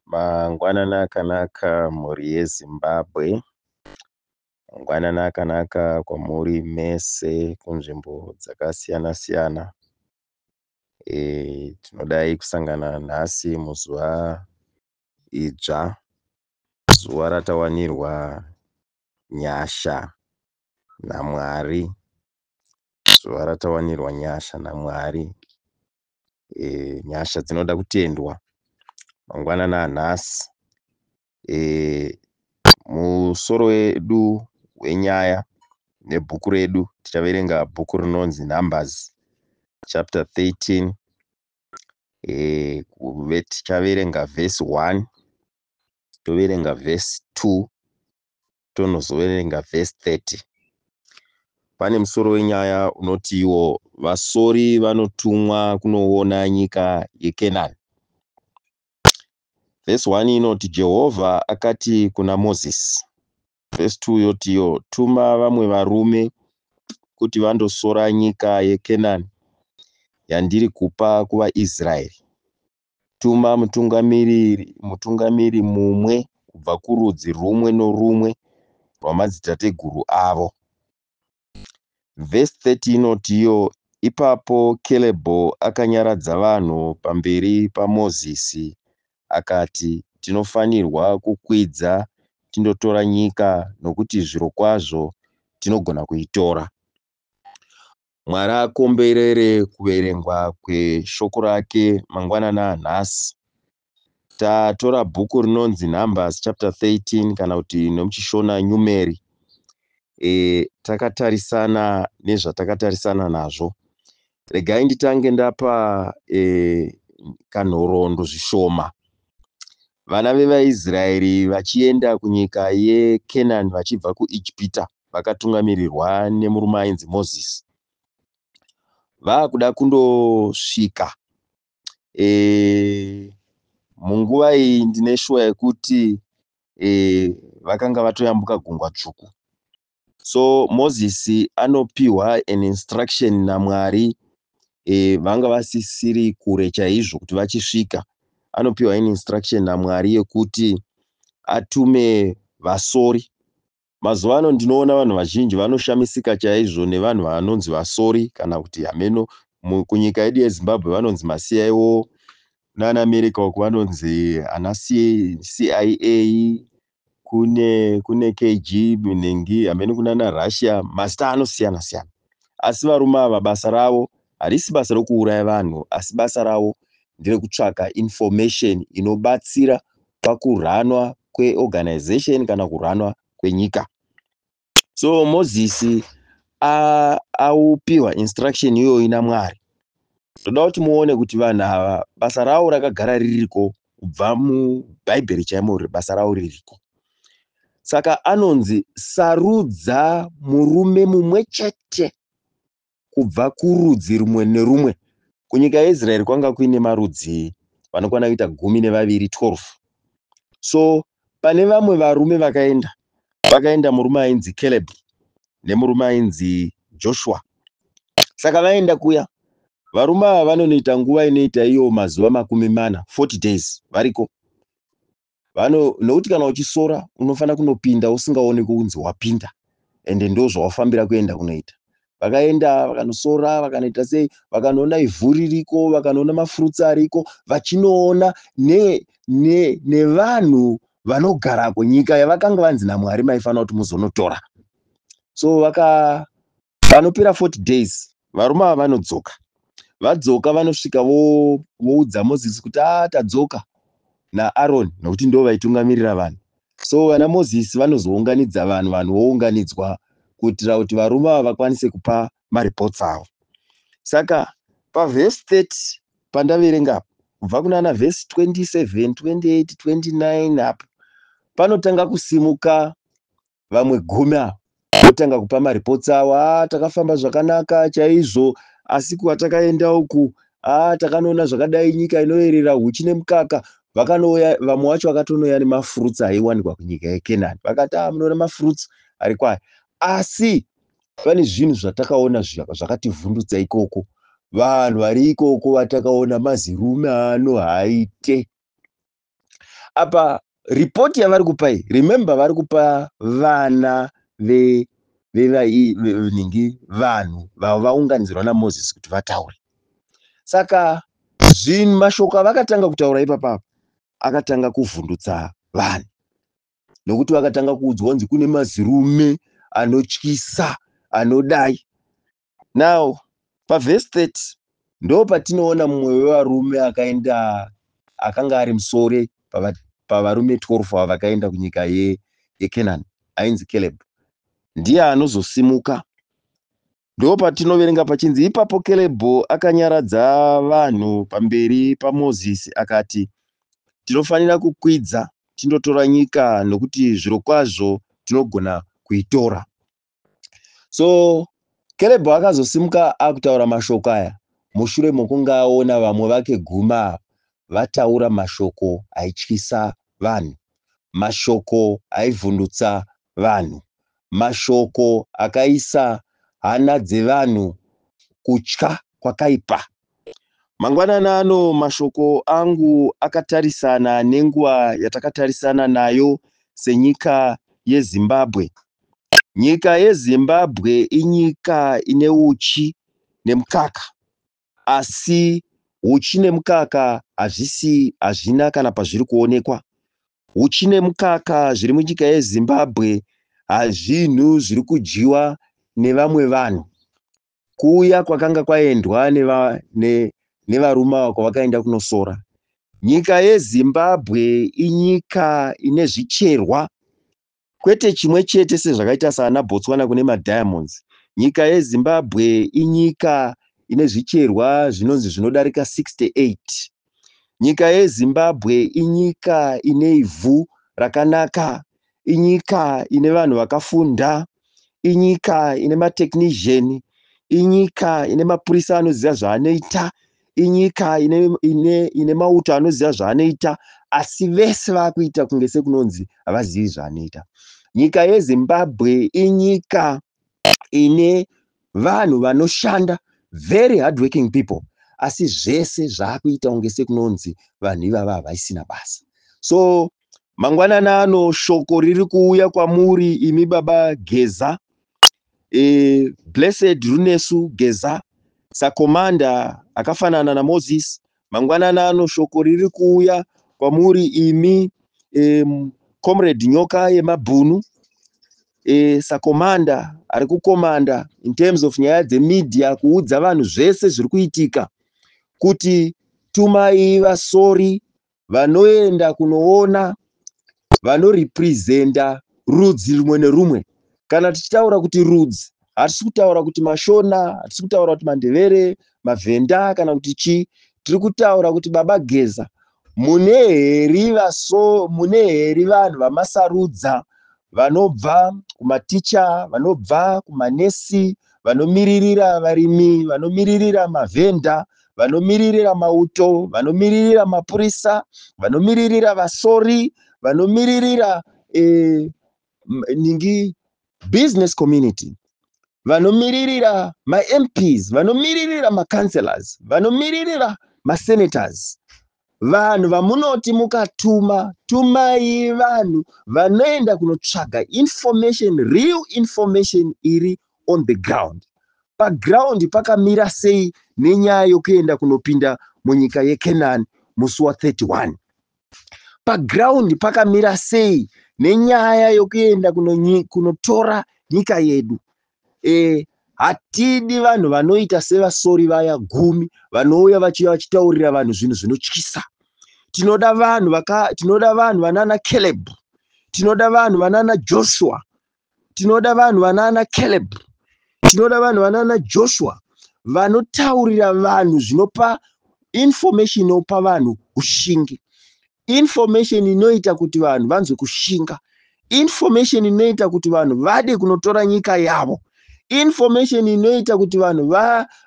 Mangwanani akanaka mhuri yeZimbabwe. Mangwanani akanaka kwamuri mese kunzvimbo dzakasiyana siyana. Tinodai kusangana nhasi muzuva idzva. Zuva ratawanirwa nyasha naMwari. Zuva ratawanirwa nyasha naMwari. Nyasha dzinoda kutendwa. Mangwanani anhasi. Musoro wedu wenyaya nebhuku redu tichaverenga bhuku rinonzi Numbers chapter 13. Tichaverenga vhesi 1 toverenga vhesi 2 tonozoverenga vhesi 30. Pane musoro wenyaya unotiwo vasori vanotumwa kunoona nyika yeKenani. Vhesi 1 inoti Jehovha akati kuna Mozisi. Vhesi 2 yotiyo tuma vamwe varume kuti vandosora nyika yeKenani yandiri kupa kuvaIsraeri. Tuma mutungamiri mumwe kubva kurudzi rumwe norumwe rwamadzitateguru avo. Vhesi 30 inotiyo ipapo Kelebho akanyaradza vanhu pamberi paMozisi akati tinofanirwa kukwidza tindotora nyika nokuti zvirokwazvo tinogona kuitora. Mwari akomberere kuverengwa kweshoko rake mangwanani anhasi. Tatora bhuku rinonzi Numbers chapter 13 kana kuti nemuchishona Numeri. Takatarisana nezvatakatarisana nazvo. Regai nditange ndapa kanhoroondo zvishoma. Vana vevaIsraeri vachienda kunyika yeKenani vachibva kuIjipita vakatungamirirwa nemurume ainzi Mozisi. Vakuda kundosvika munguva iyi ndine shuwa yekuti vakanga vatoyambuka gungwa dzvuku. So Mozisi anopiwa an instruction naMwari, vanga vasisiri kure chaizvo kuti vachisvika. Anopiwa an instruction naMwari yekuti atume vasori. Mazuva ano ndinoona vanhu vazhinji vanoshamisika chaizvo nevanhu vanonzi vasori kana kuti hameno kunyika yedu yeZimbabwe vanonzi maCIO, nana America uku vanonzi ana CIA, kune KG nhingi hameno kunana Russia, mazita anosiyana siyana. Asi varume ava basa ravo harisi basa rokuuraya vanhu, asi basa ravo nderekutsvaka information inobatsira pakuranwa kweorganization kana kuranwa kwenyika. So Mozisi aupiwa instruction iyoyi naMwari. Ndoda kuti muone kuti vanhu ava basa ravo rakagara ririko kubva muBhaibheri chaimo, basa ravo ririko. Saka anonzi sarudza murume mumwe chete kubva kurudzi rumwe nerumwe. Kunyika yeIsraeri kwanga kuine marudzi vanokwana kuita 12, 12. So pane vamwe varume vakaenda, vakaenda murume ainzi Caleb nemurume ainzi Joshua. Saka vaenda kuya, varume ava vanonoita nguva inoita iyo mazuva 40, 40 days variko. Nokuti kana uchisora unofanira kunopinda usingaoneki kunzi wapinda, ende ndo zvawafambira kuenda kunoita. Vakaenda vakanosora, vakanoita sei, vakanoona ivhu ririko, vakanoona mafurutsi ariko, vachinoona nevanhu vanogarako, nyika yavakanga vanzi naMwari maifanira kuti muzonotora. So panopera 40 days varume ava vanodzoka. Vadzoka vanosvika voudza Mozisi kuti tadzoka naAroni, nokuti ndo vaitungamirira vanhu. So vana Mozisi vanozounganidza vanhu, vanhu vounganidzwa kuitira kuti varume ava vakwanise kupa mareports avo. Saka pavhesi 30 pandaverenga apa, kubva kunana vhesi 27, 28, 29 apo, panotanga kusimuka vamwe 10 ava. Votanga kupa mareports avo, takafamba zvakanaka chaizvo, asi kwatakaenda uku, takanoona zvakadai, nyika inoyerera huchi nemukaka. Vakanouya, vamwe vacho vakatonouya nemafurutsi aiwanikwa kunyika yeKenani. Vakati, munoona mafurutsi ari kwaya. Asi pane zvinhu zvatakaona zvakativhundutsa ikoko. Vanhu vari ikoko vatakaona mazirume ano haite. Apa ripoti yavari kupa iyi, remember vari kupa vana vevaningi vanhu vavaunganidzirwa naMoses kuti vataure. Saka zvinhu mashoko avakatanga kutaura ipapa akatanga kuvhundutsa vanhu nokuti vakatanga kuudzwa kunzi kune mazirume anotyisa anodai. Now pavhesi 30 ndo patinoona mumwe wevarume akaenda akanga ari musore pavarume 12 ava vakaenda kunyika yeKenani ainzi Caleb. Ndiye anozosimuka. Ndo patinoverenga pachinzi ipapo Caleb akanyaradza vanhu pamberi paMozisi akati, tinofanira kukwidza tindotora nyika nokuti zvirokwazvo tinogona kuitora. So Caleb akazosimuka akutaura mashoko aya mushure mokunge aona vamwe vake guma vataura mashoko aityisa vanhu, mashoko aivhundutsa vanhu, mashoko akaisa hana dzevanhu kutya kwakaipa. Mangwanani ano mashoko angu akatarisana nenguva yatakatarisana nayo senyika yeZimbabwe. Nyika yeZimbabwe inyika ine uchi nemukaka, asi uchi nemukaka hazvisi hazvina kana pazviri kuonekwa. Uchi nemukaka zviri munyika yeZimbabwe hazvinhu zviri kudyiwa nevamwe vanhu. Kuuya kwakanga kwaendwa nevarume ava kwavakaenda kunosora. Nyika yeZimbabwe inyika ine zvicherwa kwete chimwe chete sezvakaita saana Botswana kune madiamonds. Nyika yeZimbabwe inyika ine zvicherwa zvinonzi zvinodarika 68. Nyika yeZimbabwe inyika ine ivhu rakanaka, inyika ine vanhu vakafunda, inyika ine matechnician, inyika ine mapurisa anoziva zvaanoita, inyika ine mauto anoziva zvaanoita, asi vese vakuita kunge sekunonzi havazivi zvaanoita. Nyika yeZimbabwe inyika ine vanhu vanoshanda, very hardworking people, asi zvese zvaakuita kunge sekunonzi vanhu ivava havaisina basa. So mangwanani ano shoko riri kuuya kwamuri imi baba Geza, Blessed Runesu Geza, sakomanda akafanana naMoses. Mangwanani ano shoko riri kuuya kwamuri imi Comrade Nyoka yemabhunu, sakomanda ari kukomanda in terms of nyaya dzemedia, kuudza vanhu zvese zviri kuitika, kuti tumai vasori vanoenda kunoona vanorepresenta rudzi rumwe nerumwe. Kana tichitaura kuti rudzi, hatisi kutaura kuti Mashona, hatisi kutaura kuti Mandevere, Mavhenda kana kuti chii. Tiri kutaura kuti baba Geza, mune here vanhu vamasarudza vanobva kumaticha, vanobva kumanesi, vanomiririra varimi, vanomiririra mavhenda, vanomiririra mauto, vanomiririra mapurisa, vanomiririra vasori, vanomiririra ningi business community, vanomiririra maMPs, vanomiririra macouncillors, vanomiririra masenators. Vanhu vamunoti mukatuma, tumai vanhu vanoenda kunotsvaga information, real information iri on the ground. Paground pakamira sei nenyaya yokuenda kunopinda munyika yeKenani musi wa31? Paground pakamira sei nenyaya yokuenda kunotora nyika yedu? Hatidi vanhu vanoita sevasori vaya gumi vanouya vachiuya vachitaurira vanhu zvinhu zvinotyisa. Tinoda vanhu vanana Caleb, tinoda vanhu vanana Joshua, tinoda vanhu vanana Caleb, tinoda vanhu vanana Joshua vanotaurira vanhu zvinopa information inopa vanhu ushingi, information inoita kuti vanhu vanzwe kushinga, information inoita kuti vanhu vade kunotora nyika yavo, information inoita kuti vanhu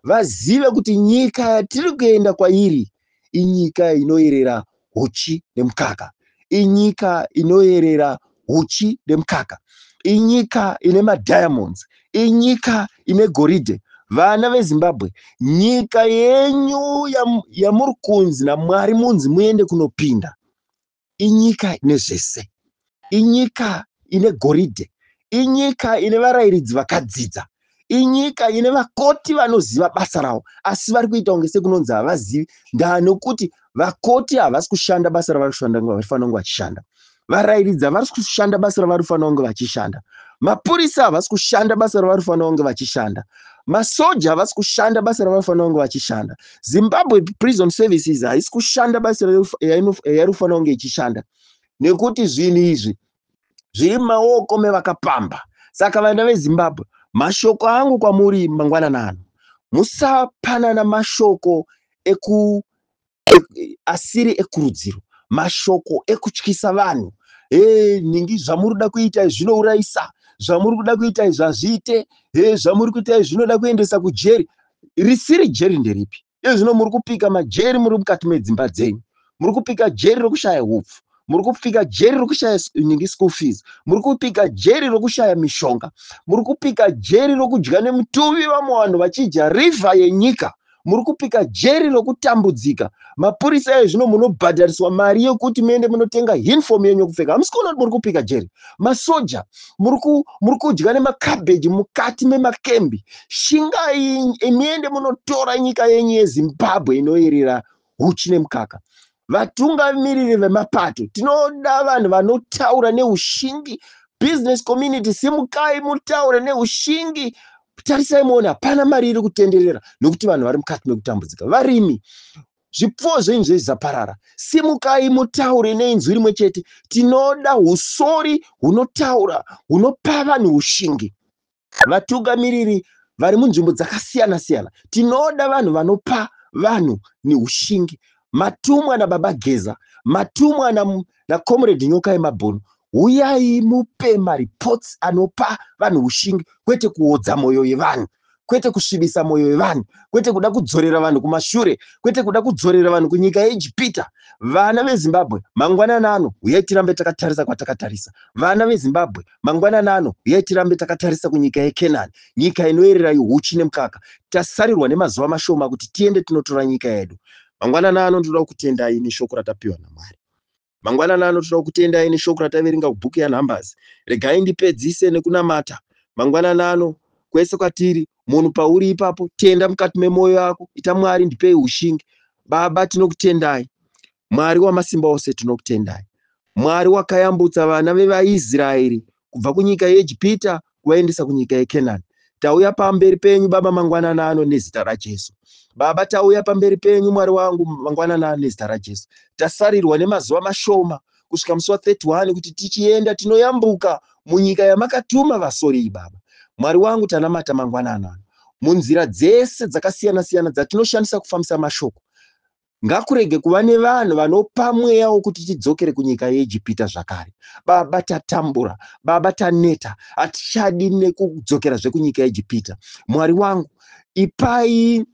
vazive kuti nyika yatiri kuenda kwairi inyika inoyerera huchi nemukaka, inyika inoyerera huchi nemukaka, inyika ine madiamonds, inyika ine goridhe. Vana veZimbabwe, nyika yenyu yamuri kunzi naMwari munzi muende kunopinda. Inyika ine zvese. Inyika ine goridhe. Inyika ine varairidzi vakadzidza. Inyika ine vakoti vanoziva basa ravo asi vari kuita kunge sekunonzi havazivi ndaa nokuti vakoti havasi kushanda basa ravari kushanda varifanira kunge vachishanda. Varairidzi havasi kushanda basa ravari kufanira kunge vachishanda. Mapurisa havasi kushanda basa ravari kufanira kunge vachishanda. Masoja havasi kushanda basa ravari kufanira kunge vachishanda. Zimbabwe Prison Services haisi kushanda basa yairi kufanira kunge ichishanda nekuti zvinhu izvi zviri mumaoko mevakapamba. Saka vana veZimbabwe, mashoko angu kwamuri mangwanani ano, musapanana mashoko eku asiri ekurudziro, mashoko ekutyisa vanhu. Hey, nhingi zvamuri kuda kuita izvi zvinourayisa, zvamuri kuda kuita izvi hazviite, hey, zvamuri kuita izvi zvinoda kuendesa kujeri. Risiri jeri nderipi? Iye zvino muri kupika majeri muri mukati medzimba dzenyu. Muri kupika jeri rokushaya hupfu. Muri kupika jeri rokushaya nhingi school fees. Muri kupika jeri rokushaya mishonga. Muri kupika jeri rokudya nemutuvi vamwe vanhu vachidya river yenyika. Muri kupika jeri rokutambudzika. Mapurisa iye zvino munobhadhariswa mari yekuti muende munotenga uniform yenyu yekupfeka. Hamusi kuona kuti muri kupika jeri. Masoja muri kudya nemakabheji mukati memakembi. Shingai muende munotora nyika yenyu yeZimbabwe inoyerera huchi nemukaka. Vatungamiriri vemapato, tinoda vanhu vanotaura neushingi. Business community, simukai mutaure neushingi. Tarisai muone, hapana mari iri kutenderera nokuti vanhu vari mukati mekutambudzika. Varimi, zvipfuwo zvenyu zvese zvaparara. Simukai mutaure neinzwi rimwe chete. Tinoda usori hunotaura, hunopa vanhu ushingi. Vatungamiriri vari munzvimbo dzakasiyana siyana, tinoda vanhu vanopa vanhu neushingi. Matumwa naBaba Geza, matumwa naComrade Nyoka yemabhunu, huyai mupe mareports anopa vanhu ushingi, kwete kuodza mwoyo yevanhu, kwete kusvibisa mwoyo yevanhu, kwete kuda kudzorera vanhu kumashure, kwete kuda kudzorera vanhu kunyika yeIjipita. Vana veZimbabwe, mangwanani ano huyai tirambe takatarisa kwatakatarisa. Vana veZimbabwe, mangwanani ano huyai tirambe takatarisa kunyika yeKenani, nyika inoyerera huchi nemukaka. Tasarirwa nemazuva mashoma kuti tiende tinotora nyika yedu. Mangwanani ano ndinoda kutendai neshoko ratapiwa naMwari. Mangwanani ano tinoda kutendai neshoko rataverenga kubhuku yaNumbers. Regai ndipedzise nekunamata. Mangwanani ano kwese kwatiri, munhu pauri ipapo, tenda mukati memwoyo yako, ita Mwari ndipei ushingi. Baba tinokutendai. Mwari wamasimba ose tinokutendai. Mwari wakayambutsa vana vevaIsraeri kubva kunyika yeEgipita kuvaendesa kunyika yeKenani. Tauya pamberi penyu Baba mangwanani ano nezita raJesu. Baba tauya pamberi penyu Mwari wangu mangwanani ano nezita raJesu. Tasarirwa nemazuva mashoma kusvika musi wa 31 kuti tichienda tinoyambuka munyika yamakatuma vasori Baba. Mwari wangu tanamata mangwanani ano. Munzira dzese dzakasiyana siyana dzatinoshandisa kufambisa mashoko, ngakurege kuva nevanhu vanopa mweya wokuti tidzokere kunyika yeIjipita zvakare. Baba tatambura, Baba taneta, hatichadi nekudzokera zvekunyika yeIjipita. Mwari wangu, ipai,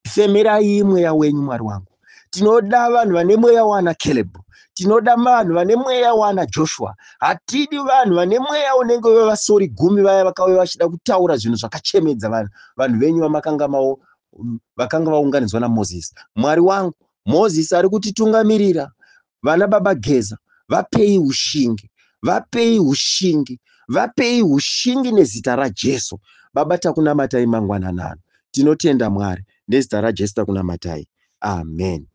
femerai mweya wenyu Mwari wangu. Tinoda vanhu vane mweya wana Caleb. Tinoda vanhu vane mweya wana Joshua. Hatidi vanhu vane mweya unenge wevasori gumi vaya vakauya vachida kutaura zvinhu zvakachemedza vanhu vanhu venyu vamakanga vakanga vaunganidzwa naMozisi. Mwari wangu, Mozisi ari kutitungamirira. Vana Baba Geza, vapei ushingi, vapei ushingi, vapei ushingi nezita raJesu. Baba takunamatai mangwanani ano. Tinotenda Mwari, nezita raJesu takunamatai. Amen.